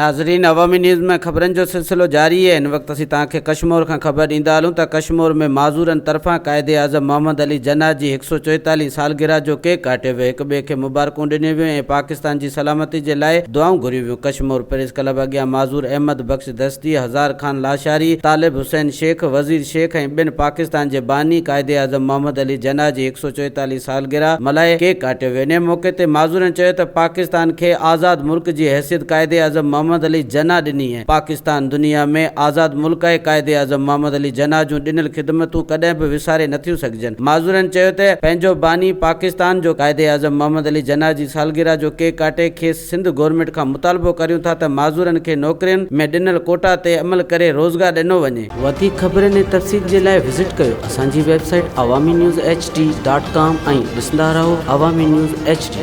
ناظرين عوامي نيوز ۾ خبرن جو سلسلو جاري آهي هن وقت اسين توهان کي ڪشمور کان خبر ڏيندا هلون ته ڪشمور ۾ معذورن طرفان قائد اعظم محمد علي جناح جي هڪ سئو چوئيتاليهين سالگرهه جو ڪيڪ ڪاٽيو ويو هڪ ٻئي کي مبارڪون ڏنيون ويون ۽ پاڪستان جي سلامتي جي لاء دعائون گهريون ويون ڪشمور پريس ڪلب اڳيان معذور احمد بخش دستي، هزار خان لاشاري، طالب حسين شيخ، وزير شيخ ۽ ٻين پاڪستان جي باني قائداعظم محمد علي جناح جي هڪ سئو چوئيتاليهه سالگرهه ملهائي ڪيڪ ڪاٽيو ويو. انهي موقعي تي معذورن چيو ته پاڪستان کي آزاد ملڪ جي حيثيت قائداعظم محمد علي جناح ڏني ۽ پاڪستان دنيا ۾ آزاد ملڪ آهي، قائداعظم محمد علي جناح جون ڏنل خدمتون ڪڏهن به وساري نٿيون سگهجن. معذورن چيو ته پنهنجو باني پاڪستان جو قائداعظم محمد علي جناح جي سالگرهه جو ڪيڪ ڪاٽي کيس سنڌ گورنمينٽ کان مطالبو ڪريون ٿا ته معذورن کي نوڪرين ۾ ڏنل ڪوٽا تي عمل ڪري روزگار ڏنو وڃي. وڌيڪ خبرن ۽ تفصيل جي لاء وزٽ ڪيو اسان جي website Awami news H D dot com ۽ ڏسندا رهو عوامي نيوز ايڇ ڊي.